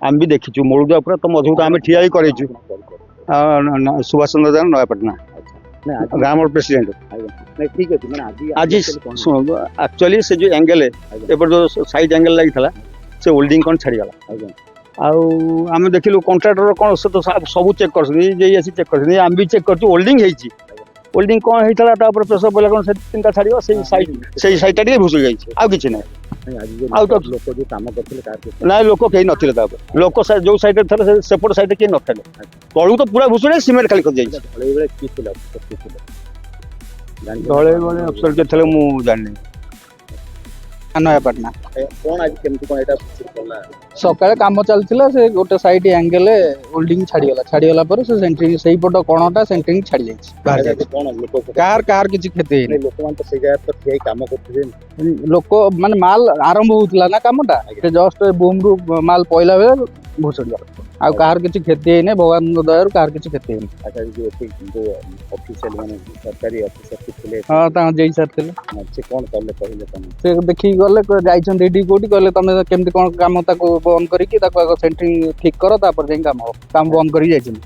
ଆମେ ବି ଦେଖିଛୁ ମୂଳଦୁଆ ପୁରା ତ ମଜବୁତ, ଆମେ ଠିଆ ହେଇ କରେଇଛୁ। ସୁଭାଷ ଚନ୍ଦ୍ର ଦାନ, ନୟାପାଟଣା ଗ୍ରାମର ପ୍ରେସିଡେଣ୍ଟ। ଠିକ ଅଛି, ମାନେ ଆଜି ଆଜି ଶୁଣନ୍ତୁ, ଆକ୍ଚୁଆଲି ସେ ଯୋଉ ଆଙ୍ଗେଲ, ଏପଟେ ଯୋଉ ସାଇଡ୍ ଆଙ୍ଗେଲ ଲାଗିଥିଲା, ସେ ୱେଲ୍ଡିଂ କ'ଣ ଛାଡ଼ିଗଲା। ଆଉ ଆମେ ଦେଖିଲୁ କଣ୍ଟ୍ରାକ୍ଟର କ'ଣ, ସେ ତ ସବୁ ଚେକ୍ କରିଛନ୍ତି, ଯେଇ ଆସି ଚେକ୍ କରିଛନ୍ତି, ଆମେ ବି ଚେକ୍ କରିଛୁ। ୱେଲ୍ଡିଂ ହେଇଛି। ୱେଲ୍ଡିଂ କ'ଣ ହେଇଥିଲା, ତା ଉପରେ ପ୍ରେସର ପଡ଼ିଲା କ'ଣ, ସେ ତିନିଟା ଛାଡ଼ିବ, ସେଇ ସାଇଡ୍, ସେଇ ସାଇଡ୍ଟା ଟିକେ ଭୁଷୁଡ଼ି ଯାଇଛି, ଆଉ କିଛି ନାହିଁ। ଆଜି ଆଉ ତ ଲୋକ ଯୋଉ କାମ କରିଥିଲେ କାହାର? ନାଇଁ, ଲୋକ କେହି ନଥିଲେ ତାପରେ। ଲୋକ ଯୋଉ ସାଇଡ୍ରେ ଥିଲେ, ସେପଟ ସାଇଡ୍ରେ କେହି ନଥିଲେ। ତଳକୁ ତ ପୁରା ଭୁଷୁଡ଼ି, ସିମେଣ୍ଟ ଖାଲି ଖସି ଯାଇଛି। ଢଳେଇ ବେଳେ କିଏ ଥିଲେ? ଅଫିସର କିଏ ଥିଲେ? ଢଳେଇ ବେଳେ ଅଫିସର କିଏ ଥିଲେ ମୁଁ ଜାଣିନି। ନୟାପାଟଣା। କ'ଣ ଆଜି କେମିତି କ'ଣ ଏଇଟା ଭୁଶୁଡ଼ି ପଡ଼ିଲା? ସକାଳେ କାମ ଚାଲିଥିଲା, ସେ ଗୋଟେ ସାଇଡ୍ ଆଙ୍ଗେଲ ୱେଲ୍ଡିଂ ଛାଡ଼ିଗଲା। ଛାଡ଼ିଗଲା ପରେ ସେ ସେଣ୍ଟ୍ରିଂ, ସେଇପଟ କଣଟା ସେଣ୍ଟ୍ରିଂ ଛାଡ଼ି ଯାଇଛି, ବାହାରି ଯାଇଛି। କ'ଣ ଲୋକ କାହାର କାହାର କିଛି କ୍ଷତି ହେଇନି। ଲୋକମାନେ ତ ସେଇ ଜାଗାରେ ତ ଠିଆ ହେଇ କାମ କରୁଥିବେ? ଲୋକ ମାନେ ମାଲ ଆରମ୍ଭ ହଉଥିଲା ନା କାମଟା, ସେ ଜଷ୍ଟ ବୁମ୍ ରୁ ମାଲ ପଇଲା ବେଳେ ଭୁଷୁଡ଼ି ଗଲା। ଆଉ କାହାର କିଛି କ୍ଷତି ହେଇନି, ଭଗବାନଙ୍କ ଦୟାରୁ କାହାର କିଛି କ୍ଷତି ହେଇନି। ଆଚ୍ଛା, ଯୋଉ ଏଠି ଯୋଉ ଅଫିସିଆଲ, ମାନେ ସରକାରୀ ଅଫିସର କିଏ ଥିଲେ? ହଁ, ତାଙ୍କ ଜେଇ ସାର୍ ଥିଲେ। ସେ କ'ଣ କଲେ, କହିଲେ କ'ଣ? ସେ ଦେଖିକି ଗଲେ, ଯାଇଛନ୍ତି ଏଠି କୋଉଠି, କହିଲେ ତମେ କେମିତି କ'ଣ କାମ ତାକୁ ବନ୍ଦ କରିକି ତାକୁ ଆଗ ସେଣ୍ଟ୍ରିଂ ଠିକ କର, ତାପରେ ଯାଇ କାମ ହବ। କାମ ବନ୍ଦ କରିକି ଯାଇଛନ୍ତି।